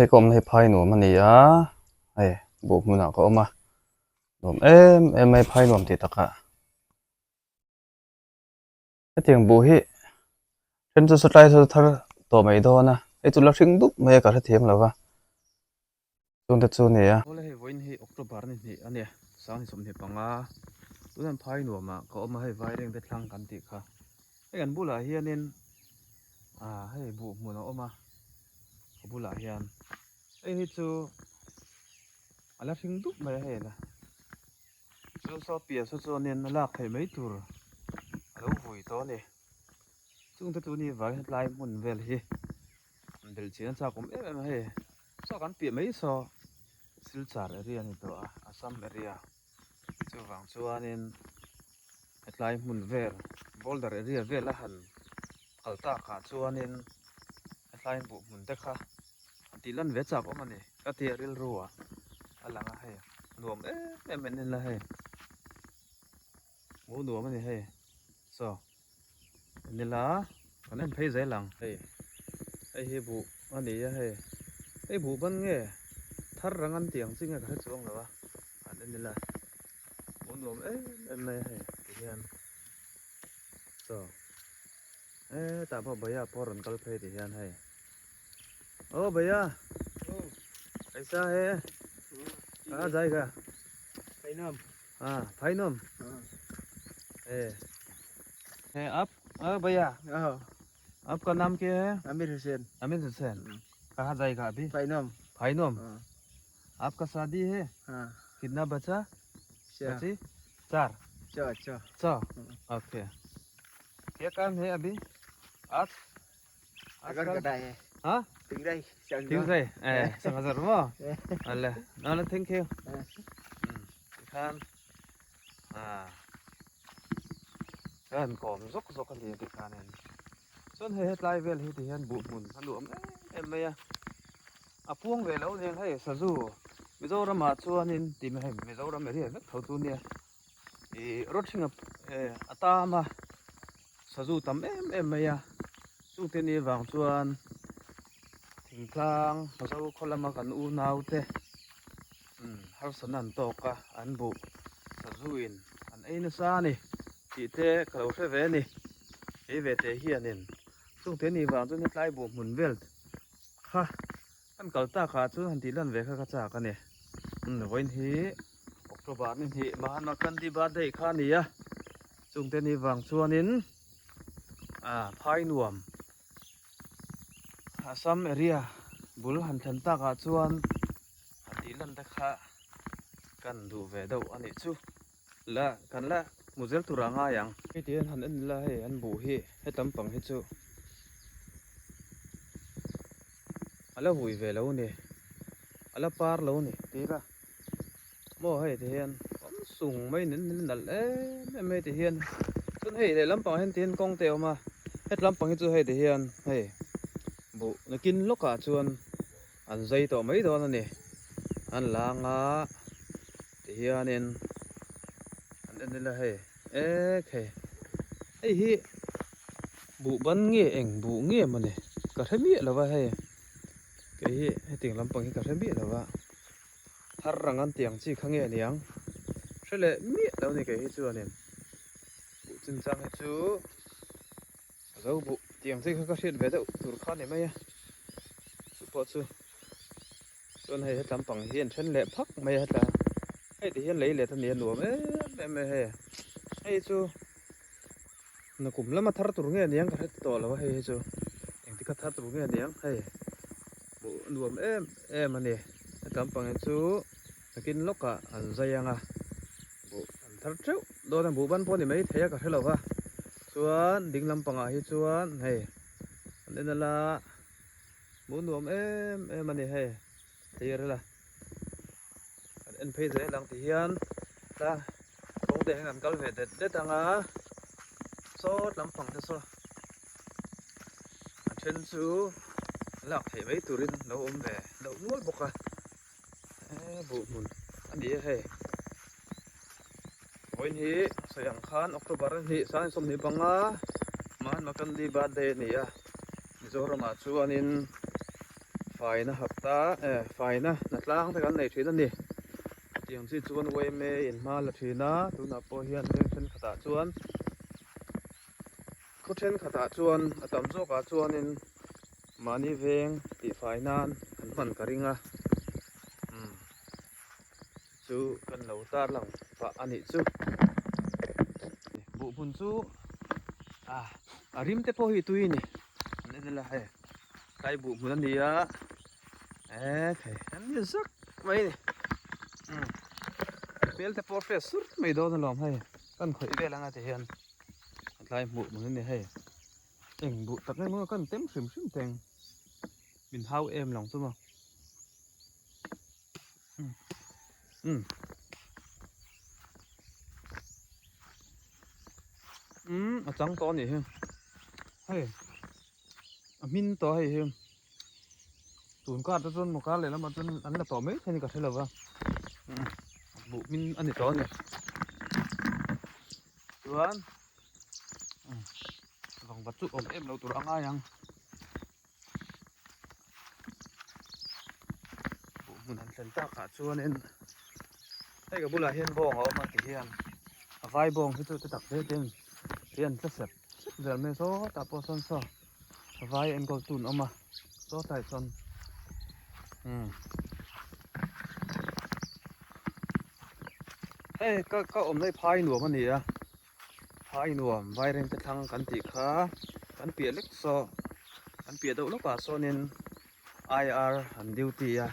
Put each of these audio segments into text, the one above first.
Hei ka awmna hi phai nuam a ni a, hei buh hmunah ka awm a, nuam em em mai phai nuam tih takah. Hetiang buh hi then chu satlai saw thar tawh mai dawn a, hei chu la hring dup mai a ka hrethiam lo va, chungte chu a ni a. Awle hei vawiin hi October ni hnih a nia, sang ni 25 tunah phai nuamah ka awm a, hei Vairengte thlang kan tih kha. Hei kan bulah hianin ah hei buh hmun a awm a. Ka bulah hian hei hi chu a la hring dup mai a hei la chu saw pian saw chuanin a lak theih mai tur a lo vui tawh a ni chungte chu ni vang hian tlai hmun vel hi an belh chian a chak awm em em a hei saw kan piah mai saw Silchar area a ni tawh a Assam area chuvang chuanin hetlai hmun vel boulder area vel a han kal takah chuanin hetlai buh hmun te kha a tih lan ve chak awm a ni ka tia rilru ah a lang a hei nuam em em en ila hei hmuh nuam a ni hei saw en ila kan en phei zel ang hei hei hi buh a ni a hei hei buh ban nge thar rang an tih ang chi nge ka hre chuang lo a an en ila hmuh nuam em em mai a hei ti hian saw. Hetah pawh Bhaiya pawh rawn kal phei tih hian hei Aw Bhaiya Kaisa he Kaha jaiga Phainawm Ah Phainawm Eh He ap Aw Bhaiya Aapka naam kya hai Amir Hussain Amir Hussain Kaha jaiga abhi Phainawm Phainawm Aapka shaadi hai Kitna bacha Bachi Char Cha cha Cha Okay क्या काम है अभी आज अगर कटा है हाँ tingrai tingrai eh sangajar mo alle no thank you khan à kan kawm zawk zawk a ni ti khan in chuan hei hetlai vel hi ti hian buh hmun a nuam em em mai a a puang ve lo nen hei sazu Mizoram ah chuanin ti mai hei Mizoram area vek tho chu nia Ih rawt hring a tam a sazu tam em em mai a chungte ni vang chuan thingtlang zo khaw lama kan unau te harsatna an tawk a an buh sazu in an ei nasa a ni tih te ka lo hre ve a ni kei ve teh hianin chungte ni vang chuan hetlai buh hmun vel kha kan kal takah chuan han tih lan ve kha ka chak a ni vawiin hi. October ni hnih Mahatma Gandhi birthday kha a ni a, chungte ni vang chuanin ah phai nuam Assam area bul han thlen takah chuan han tih lan te kha kan duh ve deuh a nih chu la kan la hmu zel tur a ngai ang. Hei ti hian han en ila hei an buh hi hetam pang hi chu a la hui ve lo a ni a la par lo a ni tih kha. Maw hei ti hian awm sung mai nen nen nalh em em mai ti hian chuan hei lehlam pangah hian ti hian kawng te a awm a heti lampang hi chu hei ti hian hei buh nakin lawkah chuan an zai tawh mai dawn a ni an lang a ti hianin an en ila hei ek hei hei hi buh ban nge eng buh nge mawni ka hre miah lo va hei kei hi hetiang lampang hi ka hre miah lo va. Thar rang an tiang chi kha nge niang? Hre leh miah lo ni kei hi chuanin buh chinchang hi chu zo buh tiang chi kha ka hriat ve deuh tur kha ni mai a, chu pawh chu chuan hei hetlam pang hi an then leh phak mai a hetla hei ti hian lei let a ni a nuam em em mai hei hei chu nakum lama thar tur nge niang ka hre tawh lo a hei hi chu engtik a thar tur nge niang hei. Hmuh nuam em em a ni. Hetam pangin chu nakin lawkah an zai ang a, buh an thar teuh dawn a, buh ban pawh a ni mai thei a ka hre lo va. Chuan ding lampangah hi chuan hei an en ala hmuh nuam em em a ni hei thlir ila kan en phei zel ang ti hian tla kawng te hian kan kal ve det det ang a sawt lampang te saw. A then chu lak theih mai turin lo awm ve deuh nual bawk a he buh hmun a ni a hei vawiin hi sawi ang khan October a hnih sang 25 Mahatma Gandhi birthday a ni a Mizoramah chuanin faina hapta. khata faina hnatlang te kan nei thin a ni. Chutiang chi chuan yma in hma la thin a, tunah pawh hian veng thenkhatah chuan khaw thenkhatah chuan a tam zawkah chuanin mahni veng tihfai nan an hman ka ring a. Umm chu kan lo tarlang pah a nih chu. Buh hmun chu ah a rim te pawh hi tui a ni an en ila hei tlai buh hmun a ni a eh thei an ni zak mai a ni umm hmel te pawh a hriat sur mai dawn alawm hei kan khawih vel anga ti hian tlai hmuh hmun a ni hei eng buh tak emaw kan tem hrim hrim teng min hau em lang chu maw. Umm umm a chang tawh a nih hi hei a hmin tawh hei hi tun kar te chuan maw kar leh lamah chuan an la tawh mai thei ni ka hre lo va buh hmin a ni tawh a ni chuan vangvat chu awm em lo tur a ngai ang. Buh hmun han thlen takah chuanin hei ka bulah hian bawng a awm a ti hian a vai bawng hi chu te tak te ten hi an tla sep sep zel mai a sawtah pawh sawn saw a vai enkawl tu an awm a sawtlai chuan umm hei ka ka awmna hi phai nuam a ni a phai nuam vairengte thlang kan tih kha kan piah lek saw kan piah deuh lawkah sawnin IR an duty a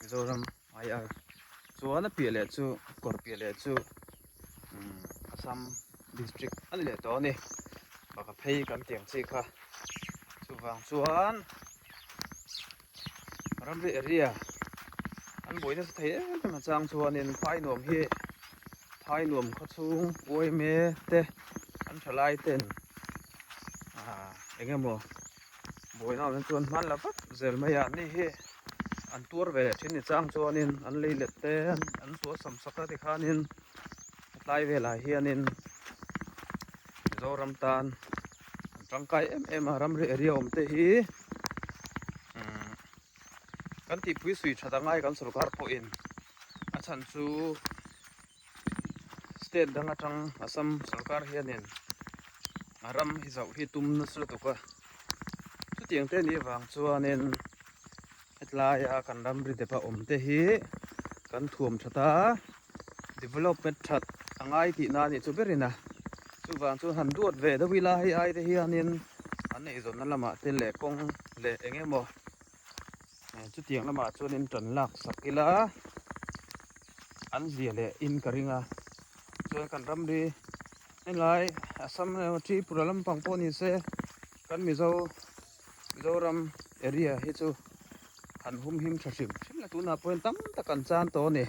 Mizoram IR chuan a piah leh chu kawr piah leh chu umm Assam district a ni leh tawh a ni baka phei kan tih ang chi kha chuvang chuan ramri area an buai nasa thei em em a chang chuanin phai nuam hi phai nuam khaw chhung uaime te an tha lai ten ah eng emaw buaina awm chuan hman la vak zel mai a ni hi an tuar ve leh thin ni chang chuanin an lei let te an sual sam sak a tikhanin tlai velah hianin Mizoram tan an tangkai em em a ramri area awm te hi umm kan tihpui sui that angai kan sorkar pawhin a chhan chu state dang atang Assam sorkar hianin a ram hi zauh hi tum nasa lutuk a chutiang te nih avang chuanin Hetlai a kan ramri dep a awm te hi kan thuam that a, development that a ngai tih na anih chu berin a, chuvang chuan han duat ve deuh ila hei ai te hianin an eizawnna lamah te leh kawng leh eng emaw chutiang lamah chuanin tan lak sak ila an zia leh in ka ring a, chuan kan ramri helai Assam emaw Tripura lampang pawh ni se kan Mizo. Mizoram area hi chu han hum him tha hrim hrim la tunah pawhin tam tak an chan tawh a ni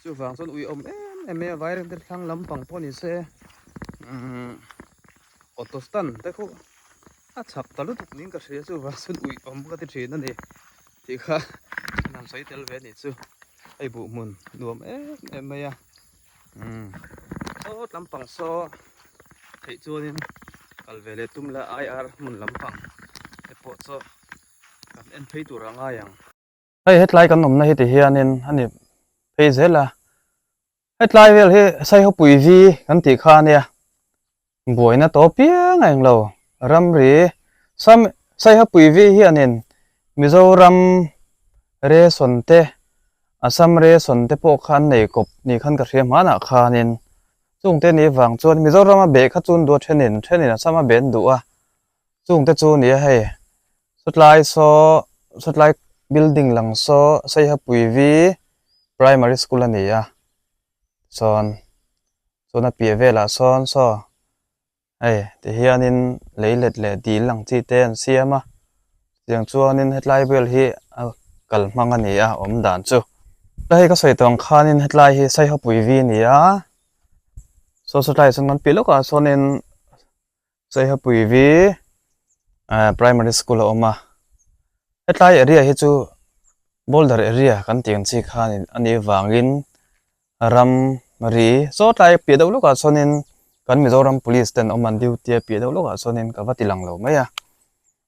chuvang chuan ui awm em em mai a vaireng te thlang lampang pawh ni se umm auto stand te khu a chak ta lutuk niin ka hria chuvang chuan ui awm ka ti thin a ni tih kha an han sawi tel ve a nih chu hei buh hmun nuam em em mai a umm sawt lampang saw theih chuanin kal ve leh tum la IR hmun lampang te pawh chu kan en phei tur a ngai ang. Hei hetlai kan awmna hi ti hianin a ni phei zel a, hetlai vel hi Saihawpui vi kan tih kha a nia, buaina tawp piang a englo ramri Sam Saihawpui vi hianin Mizoram ration te Assam ration te pawh kha an nei kawp ni khan ka hria hmanah khanin Chungte ni vang chuan Mizoram a beh kha chun duh a thenin thenin Assam a ben duh a, chungte chu nia hei sawtlai saw sawtlai building lang saw Saihapui V Primary School a ni a, chuan chuan a piah velah sawn saw hei ti hianin lei let leh dil ang chi te an siam a, chutiang chuanin hetlai vel hi a kal hmang a ni a awm dan chu. Hei ka sawi tawh ang khanin hetlai hi Saihawpui vi a ni a, saw sawtlai chuan kan piah lawkah sawnin Saihawpui vi ah primary school a awm a, hetlai area hi chu boulder area kan tih ang chi khan a nih avangin ram ri saw tlai piah deuh lawkah sawnin kan Mizoram police ten awm an duty a piah deuh lawkah sawnin ka va ti lang lo mai a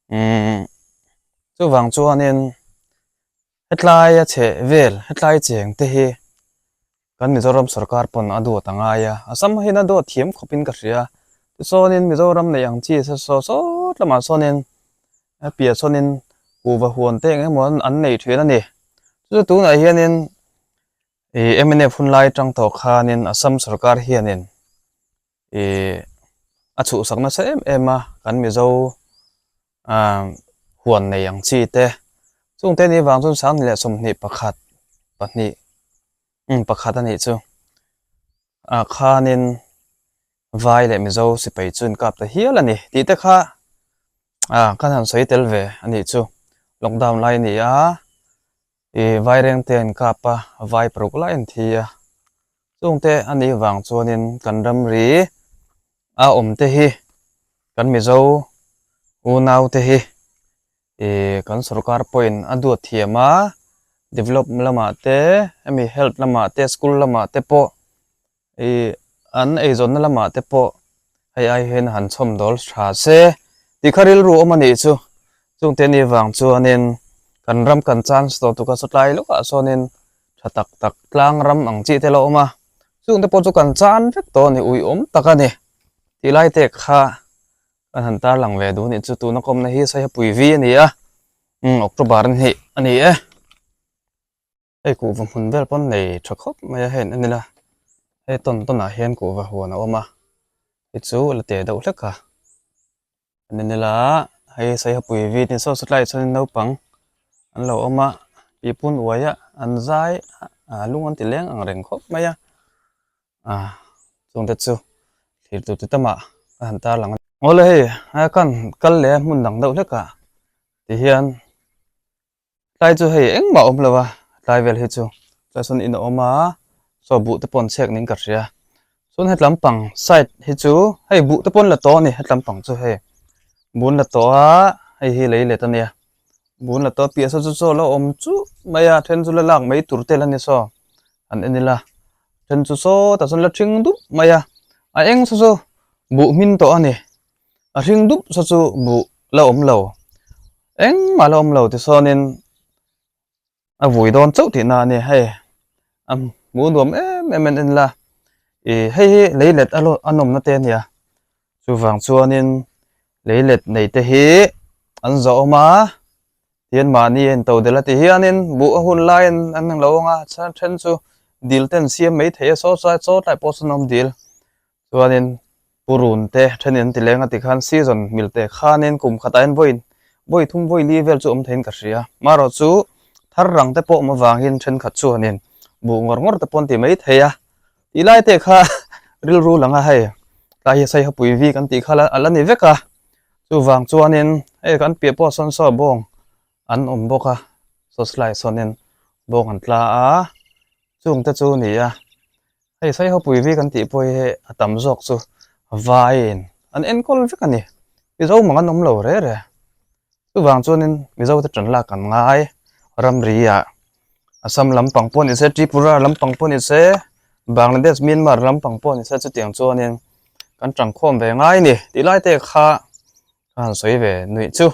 umm chuvang chuanin. Hetlai a chheh vel, hetlai cheng te hi kan Mizoram sorkar pawn a duat a ngai a, Assam hian a duat thiam khawpin ka hria. Tichuanin Mizoram neih ang chi saw sawt lamah sawnin a piah sawnin kuhva huan te eng emaw an nei thin a ni. Chu chu tunah hianin ih mnf hun lai atang tawh khanin Assam sorkar hianin ih a chhuhsak nasa em em a kan Mizo ah huan nei ang chi te chung te nih vang chuan sang leh 21 pahnih umm pakhat a nih chu ah khanin vai leh Mizo sipai chu inkap ta hial a ni tih te kha ah kan han sawi tel ve a nih chu lockdown lai a ni a ih vaireng te a inkap a vai paruk lai an thi a. Chungte a nih vang chuanin kan ramri a awm te hi kan Mizo unau te hi ih kan sorkar pawhin a duat thiam a, develop lamah te hemi health lamah te school lamah te pawh ih an eizawnna lamah te pawh hei ai hian han chhawm dawl tha se tih kha rilru awm a nih chu. Chungte a nih vang chuanin kan ram kan chance tawh tuk a sawtlai lawkah sawnin tha tak tak tlang ram ang chi te la awm a chung te pawh chu kan chan vek tawh a ni uiawm tak a ni tih lai te kha kan han tarlang ve duh a nih chu tuna kawmna hi Saihapui vi a ni a umm October a hnih a ni e hei kuhva hmun vel pawn nei tha khawp mai a hei an en ila hei tawn tawn ah hian kuhva huan a awm a hei chu la te deuh hlek a. An en ila hei Saihapui vi tin saw saw tlaiah chuanin naupang an lo awm a pipu uai a an zai a lung an ti leng ang reng khawp mai a ah chungte chu thlir tur ti tamah ka han tar lang a ni. Awle hei a kan kal leh a hmun dang deuh hlek ah ti hian Tlai chu hei engmah a awm lo a, tlai vel hi chu tlai sawn in a awm a, saw buh te pawh an chhek niin ka hria. Chuan hetlam pang side hi chu hei buh te pawh an la tawh a ni hetlam pang chu hei buh an la tawh a, hei hi lei let a nia. Buh an la tawh a piah saw chu chaw la awm chuh mai a, then chu la lak mai tur te la ni saw han en ila then chu sawtah sawn la ṭhing dup mai a, a eng saw chu buh hmin tawh a ni. A hring dup saw chu buh la awm lo, engmah la awm lo tisawnin a vui dawn chauh tihna a ni. Hei a hmuh nuam em em en en la, ih hei hi lei let a a nawmna te a nia, chuvang chuanin lei let nei te hi an zawh awm a, tihian mahni a into del a ti hianin buh a hun laiin an lo ang a, then chu dil te an siam maithei a saw saw saw tlai pawh sawn a awm dil. Chuanin purun te thenin an ti leng a tikhan season mil te khanin kum khatah hian vawi vawi thum vawi li vel chu awm theiin ka hria. Marawh chu thar rang te pawh awm avangin thenkhat chuanin buh ngawr ngawr te pawh an ti mai thei a. Tih lai te kha rilru lang a hei tlai hi Saihapui vi kan tih kha a la ni vek a. Chuvang chuanin hei kan piah pawh sawn saw bawng an awm bawk a, saw slide sawnin bawng an tla a, chungte chu a ni a. Hei Saihawpui vi kan tih pawh hi a tam zawk chu vaiin an enkawl vek a ni. Mizo mang an awm lo re re. Chuvang chuanin Mizo te tan lak an ngai ramri ah Assam lampang pawh ni se, Tripura lampang pawh ni se, Bangladesh, Myanmar lampang pawh ni se chutiang chuanin kan tangkhawm ve ngai a ni tih lai te kha ka han sawi ve nuih chu.